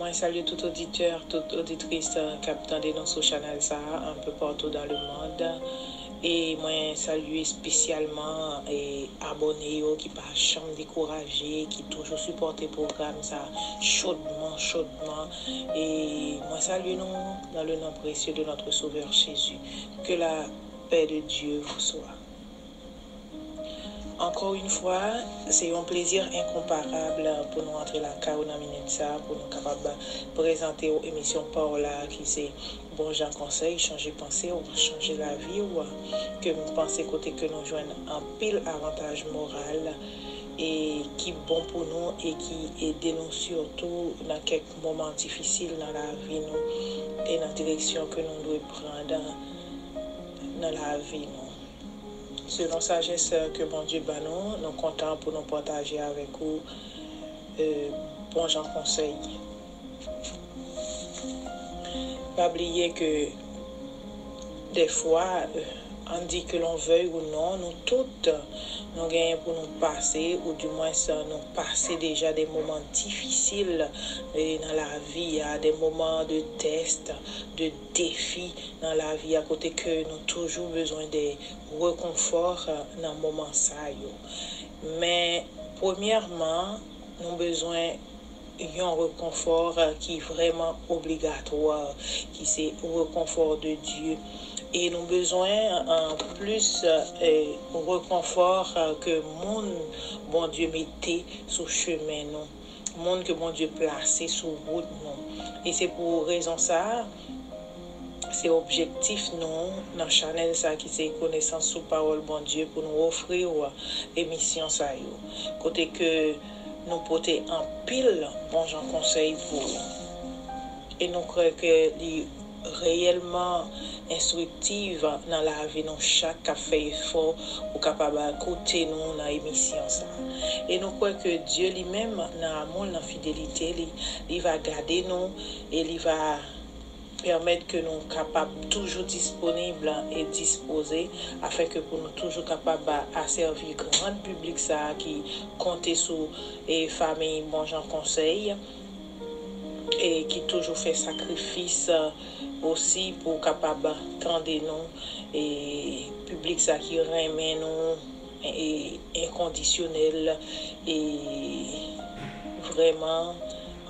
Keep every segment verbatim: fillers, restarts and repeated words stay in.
Mwen salye tout oditè, tout oditris, euh, k ap tande nou sou chanèl sa a, un peu partout dans le monde. E mwen salye espesyalman, e, abòne yo ki pa janm dekouraje, ki toujou sipòte pwogram sa a chodman, chodman. E mwen salye nou dans le nom précieux de notre Sauveur Jésus. Que la paix de Dieu vous soit. Encore une fois, se yon plezi enkonparab pou nou antre lakay ou nan minit sa a, pou nou kapab prezante w emisyon pa w la ki se Bon Jan Konsèy, chanje panse w, chanje lavi w, ke m panse kote ke nou jwenn anpil avantaj moral e ki bon pou nou e ki ede nou sitou nan kèk moman difisil nan lavi nou e nan direksyon ke nou dwe pran nan lavi nou. Selon sajès ke Bondye ban nou, nou kontan pou nou pataje avèk ou, e, bon jan konsèy. Pa bliye ke dèfwa, e, on dit que l'on veuille ou non, nou tout, nou genyen pou nou pase, oudimwens nou pase deja de moman difisil, e, nan lavi a, de moman de tès, de defi nan lavi a, kote ke nou toujou bezwen de rekonfò, e, nan moman sa yo. Men, premyèman, nou bezwen yon rekonfò, e, ki vrèman obligatwa, ki se rekonfò de Dye. E nou bezwen, e, plis, e, rekonfò, e, ke moun Bondye mete sou chemen nou, moun ke Bondye plase sou wout nou. E se pou rezon sa a, se objektif nou nan chanèl sa ki se Konesans sou Pawòl Bondye pou nou ofri w emisyon sa yo, kote ke nou pote anpil bon jan konsèy pou ou. E nou kwè ke li reyèlman enstriktif nan lavi nou chak k ap fè efò pou kapab koute nou nan emisyon sa. E nou kwè ke Dye li menm, nan amou l, nan fidelite li, li va gade nou e li va pèmèt ke nou kapab toujou disponib e dispoze, afenke pou nou toujou kapab asèvi gran piblik sa a ki konte sou, e, fanmi Bon Jan Konsèy, e ki toujou fè sakrifis, e, osi pou kapab tande nou, e piblik sa ki renmen nou, e, enkondisyonèl, e vrèman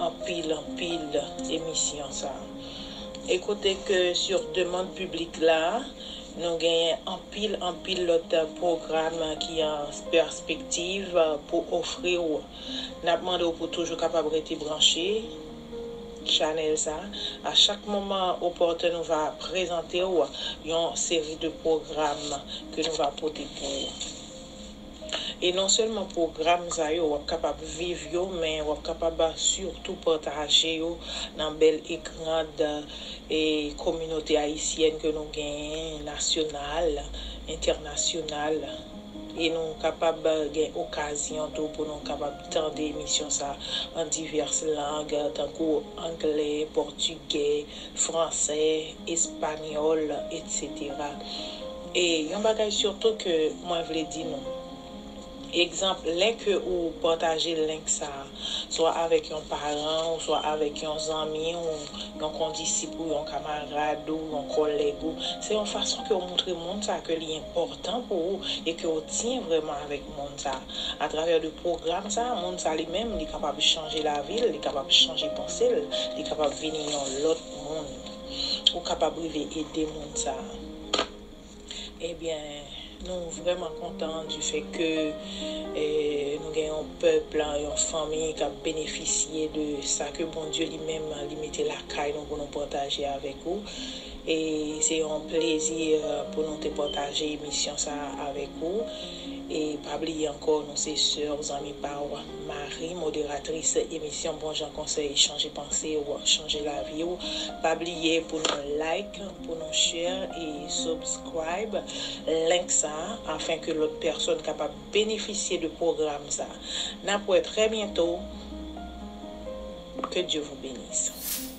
anpil, anpil emisyon sa. E kote ke sur demande publique la, nou genyen anpil, anpil lòt pwogram ki an pèspektiv pou ofri w. N ap mande w pou toujou kapab rete branche chanèl sa. A chak moman opòtè, nou va prezante w yon seri de pwogram ke nou va pote pou ou. E non sèlman pwogram sa yo, w ap kapab viv yo, men w ap kapab sitou pataje yo nan bèl ekran de, e, kominote ayisyèn ke nou genyen, nasyonal, entènasyonal. E nou kapab gen okazyon tou pou nou kapab tande emisyon sa an divès lang, tankou anglè, pòtigè, fransè, espanyòl, etsetera. E yon bagay sitou ke mwen vle di nou, egzanp, lè ke ou pataje link sa a, swa avèk yon paran ou swa avèk yon zanmi ou yon kondisip ou yon kamarad ou yon kòlèg ou, se yon fason ke w montre moun sa ke li enpòtan pou ou e ke w tyen vrèman avèk moun sa. Atravè de pwogram sa, moun sa li menm, li kapab chanje lavi l, li kapab chanje panse l, li kapab vini yon lòt moun. Ou kapab rive ede moun sa. Ebyen, nou vrèman kontan du fait que, eh, nou gen yon pèp, yon fanmi k ap benefisye de sa ke Bondye li menm li mete lakay nou pou nou pataje avèk ou. E se yon plezi pou nou te pataje emisyon sa a avèk ou. E pa bliye ankò, nou se sè w, zanmi pa w, Marie, moderatris emisyon Bon Jan Konsèy, chanje panse w, chanje lavi w. Pa bliye pou nou like, pou nou share e subscribe link sa a, afin ke lòt pèsòn kapab benefisye de pwogram sa a. N ap wè trè byento. Que Dieu vous bénisse.